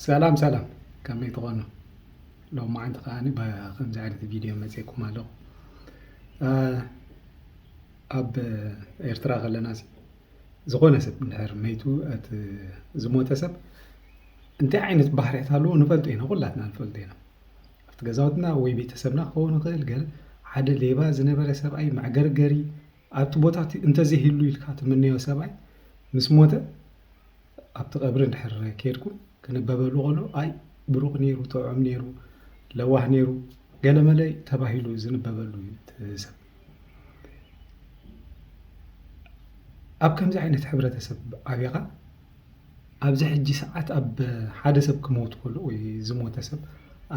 ሰላም ሰላም፣ ከመይ ትኾኑ? ሎማዓንቲ ከኣ ብኸምዚ ዓይነት ቪድዮ መጺኤኩም ኣለኹ። ኣብ ኤርትራ ከለና፣ ዝኾነ ሰብ እንድሕር መይቱ፣ እቲ ዝሞተ ሰብ እንታይ ዓይነት ባህርያት ኣለዎ ንፈልጦ ኢና፣ ኩላትና ንፈልጦ ኢና። ኣብቲ ገዛውትና ወይ ቤተሰብና ክኸውን ይኽእል፣ ገለ ሓደ ሌባ ዝነበረ ሰብኣይ፣ መዕገርገሪ፣ ኣብቲ ቦታ እቲ እንተዘይህሉ ኢልካ ትምነዮ ሰብኣይ ምስ ሞተ፣ ኣብቲ ቀብሪ እንድሕር ኬድኩም ክንበበሉ ከሎ፣ ኣይ ብሩኽ ነይሩ፣ ጥዑም ነይሩ፣ ለዋህ ነይሩ፣ ገለመለ ተባሂሉ ዝንበበሉ እዩ እቲ ሰብ። ኣብ ከምዚ ዓይነት ሕብረተሰብ ዓቢኻ፣ ኣብዚ ሕጂ ሰዓት ኣብ ሓደ ሰብ ክመውት ከሎ ወይ ዝሞተ ሰብ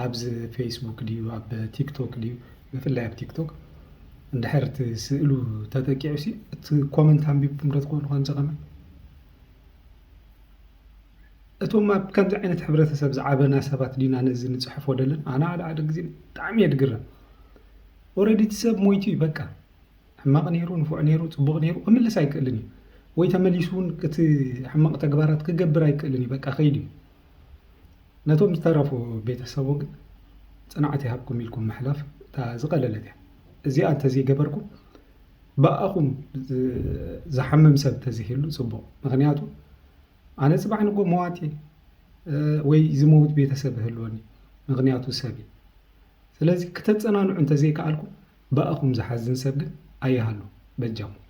ኣብዚ ፌስቡክ ድዩ ኣብ ቲክቶክ ድዩ፣ ብፍላይ ኣብ ቲክቶክ እንድሕር እቲ ስእሉ ተጠቂዑ ሲ፣ እቲ ኮመንት ኣንቢብኩም ዶ ትኾኑ ከምዚ ከመይ? እቶም ኣብ ከምዚ ዓይነት ሕብረተሰብ ዝዓበና ሰባት ዲና ነዚ ንጽሕፎ ደለን? ኣነ ሓደ ሓደ ግዜ ብጣዕሚ እየ ድግረም። ኦረዲ እቲ ሰብ ሞይቱ እዩ በቃ። ሕማቕ ነይሩ፣ ንፉዕ ነይሩ፣ ጽቡቕ ነይሩ ክምልስ ኣይክእልን እዩ። ወይ ተመሊሱ እውን እቲ ሕማቕ ተግባራት ክገብር ኣይክእልን እዩ። በቃ ከይዱ እዩ። ነቶም ዝተረፉ ቤተሰቡ ግን ጽንዓት ይሃብኩም ኢልኩም ምሕላፍ እታ ዝቐለለት እያ። እዚኣ እንተዘይገበርኩም ብኣኹም ዝ-፣ ዝሓምም ሰብ እንተዘይህሉ ጽቡቕ። ምኽንያቱ ኣነ ጽባሕ ንጎ መዋት እየ፣ እ፣ ወይ ዝመውት ቤተሰብ ይህልወኒ፣ ምኽንያቱ ሰብ እየ። ስለዚ ክተጸናንዑ እንተዘይከኣልኩም ብኣኹም ዝሓዝን ሰብ ግን ኣይሃሉ በጃኹም።